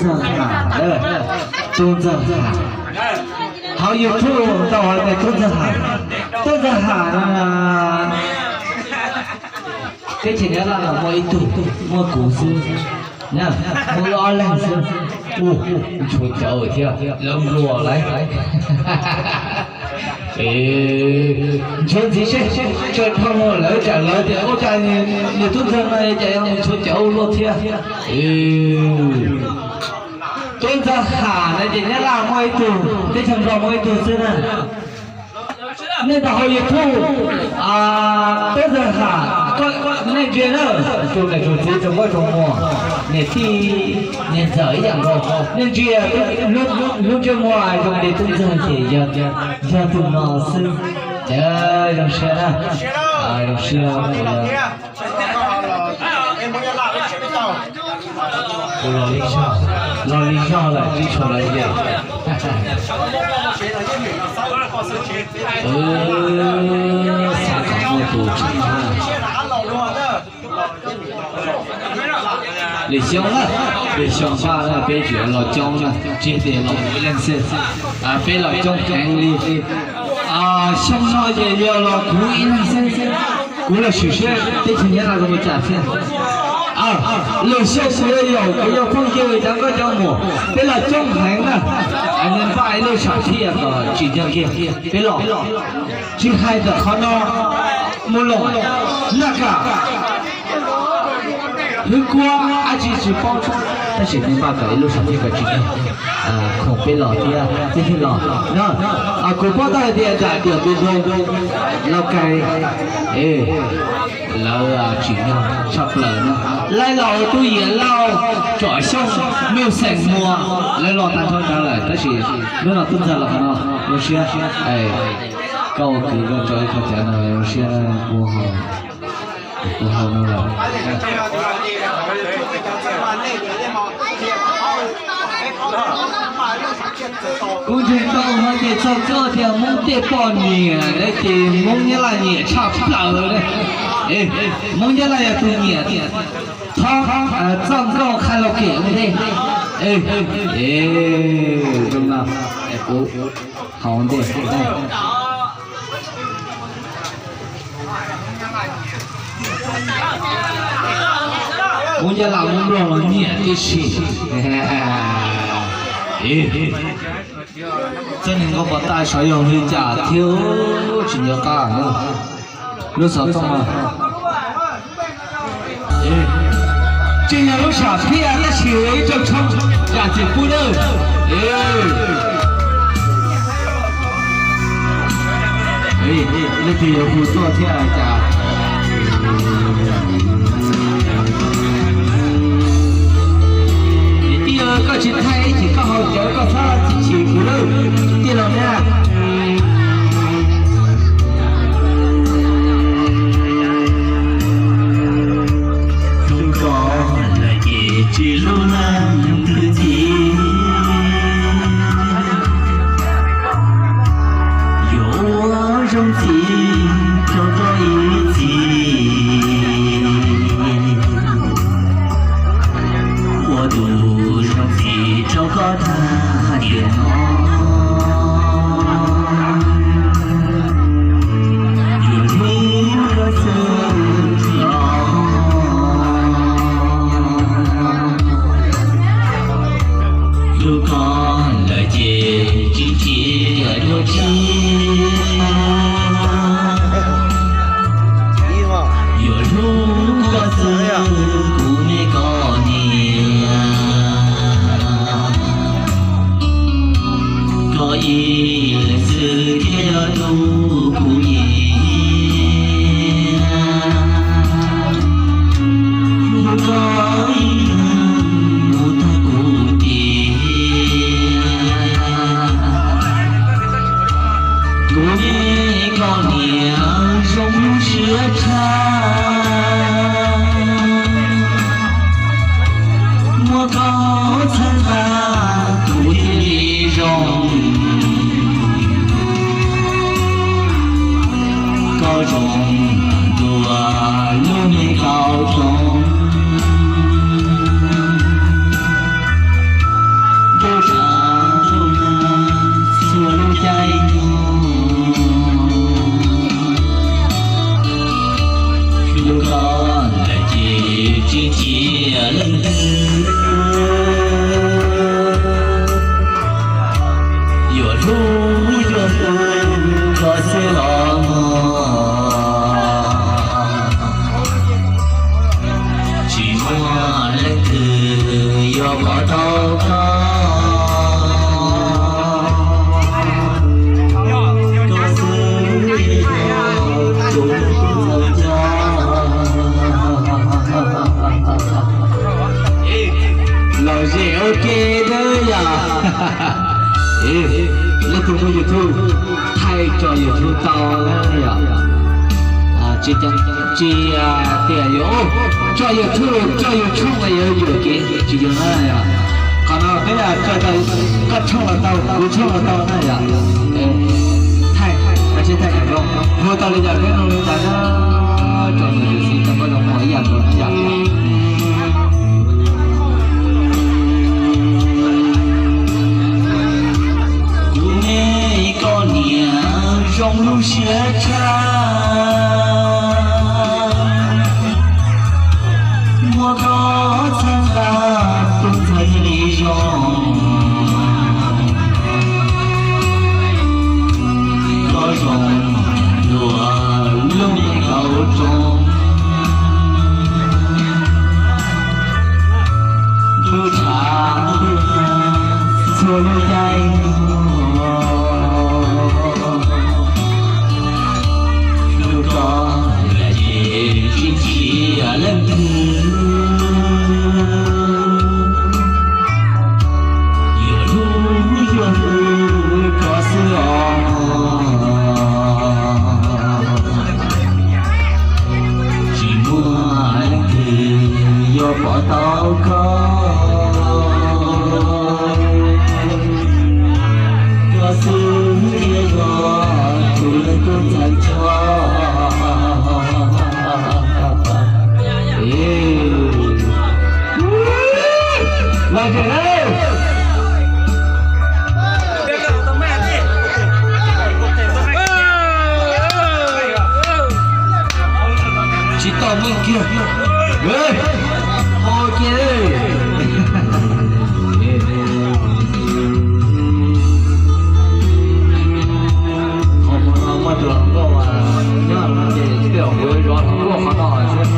Ham, Tub Ntxawg Ham. Hauv YouTube tau hais tias Tub Ntxawg Ham. Tub Ntxawg Ham no teb chaws Nyab Laj los muaj ib tug, muaj kuv xwb, muaj wb ob leeg xwb. Ua, tshuav cov thiab, lawv nplua lawm. Ntshaw ntxiv seb, tso dhau lawv tsam lawv tias ua cas nws Tub Ntxawg no cas yuav tshuav cov ua luaj thiab. Tub Ntxawg Ham no ces Nyab Laj muaj ib tug, teb chaws Nplog muaj ib tug xwb na. Nej ntaus hauv YouTube, Tub Ntxawg Ham, nej ntsia na, tus niam tus txiv tsoom nkauj tsoom muam, niam tij niam ntxawm ib yam nkaus, nej ntsia lub ntsej muag zoo li Tub Ntxawg ces yog tus no xwb. Zoo siab na, zoo siab. Kuv los li zog, los li zog lawm tsis tshua los li. Xav kom muaj tus tseem lwm xyoo na, lwm xyoo paj na peb tseem los coob na, tsis tias los ib leeg xwb, peb los coob heev li. Xyoo no ces yog los kuv ib leeg xwb, kuv los sim seb teb chaws Nyab Laj zoo li cas thiab. Lwm xyoo kuv yuav yaum kuv cov phooj ywg cov nkauj cov muam, peb los coob heev na, npaj ib lub sam thiaj kom tsim nyog kiag peb los. Tsis hais ntawm qhov no, mus loos, naj kam, hwv kuab, dab tsi tsis paub, tab sis npaj kom ib lub sam thiaj kom tsim nyog khoom peb los thiab tib neeg los no. Kuv paub tau hais tias nram tiam tus ntoo Lauj Kaim, lawv tsim nyog tshaj plaws no. Laij Laus, Tub Yias Lauj, Tsom Xyooj, Mej Xeem Muas, lawv los tag nrho ntawd lawm tab sis hnub no Tub Ntxawg los qhov no zoo siab. Koj ua kwv koj tso ib qho cav no zoo siab, kuv haus, kuv haus no lawm. Kuv ntseeg tau hais tias txog koj tias Hmoob tej poj niam ces Hmoob Nyab Laj nyiam tshaj plaws li. Hmoob Nyab Laj yog tus nyiam thov txoj nkauj karaoke ua ntej. Zoo no, kuv haus ntej. Hmoob Nyab Laj Hmoob Nplog los nyiam tib si. Txoj niag nkauj pov tag sav yog li cas thiab tsis nco qab na. Lub xov tooj no tseem yog lub sam thiaj tab sis ib co tshoob yam txim pub nawb. Leej twg yuav hu tuaj thiab cas? Tij laug, koj tsis thaij ib chim koj haus cawv koj txhob txi chim kuv lawm, tij laug na. Hlub koj lawm ces tsis hlub leej twg thiab. Yuav ua zoo txiv rau koj ib txhis. Ua tus zoo txiv rau koj tag tiam no. Yuav hlub koj xwb los. Hlub koj lawm ces tsis cia dua tshiab. Yuav hlub koj xwb kuv me koj niam. Koj ib leeg xwb thiaj yog tus kuv nyiam. Hlub koj ib leeg mus tag kuv tiag. Kuv me koj niam zoo lub siab tshaj. Muaj koj txhawb nqa kuv thiaj li zoo. Koj zoo dua lub me kaus roos. Tau koj, koj xwb tus ntxhais coj. Lom zem ua ke nawb yom. Leej twg muaj YouTube, thaij tso YouTube tau na yom. Tsis tias yuav tso YouTube, tso YouTube mas yuav yuam kev, tsis yog na yom. Qhov no peb tso tau, koj tshooj los tau, kuv tshooj los tau na yom. Thaij, thaij, thaij zoo, hu tau li cas peb hu li cas na. Tso tus twg xwb tau koj zoo ua ib yam nkaus na yom. Kuv me koj niam zoo lub siab tshaj, muab koj txhawb nqa tus ntxhais li zoo. Koj zoo dua lub me kauj rooj, ntub tshav txhua lub caij. Hlub koj lawm ces tsis ntsib leej twg, yuav hlub yuav hlub koj xwb os. Tsis muaj leej twg yuav pom tau koj, koj xwb thiaj yog kuv leej tub ntxhais coj. Lom zem nawb. Tsis tau meej kiag. Ua ke. Qhov no muaj tus hluas nkauj nyob ces tej zaum kuv zov hluas nkauj qhov no xwb.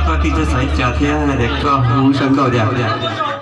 Koj tij txawj xav cas thiab tias koj hu zaj nkauj tias.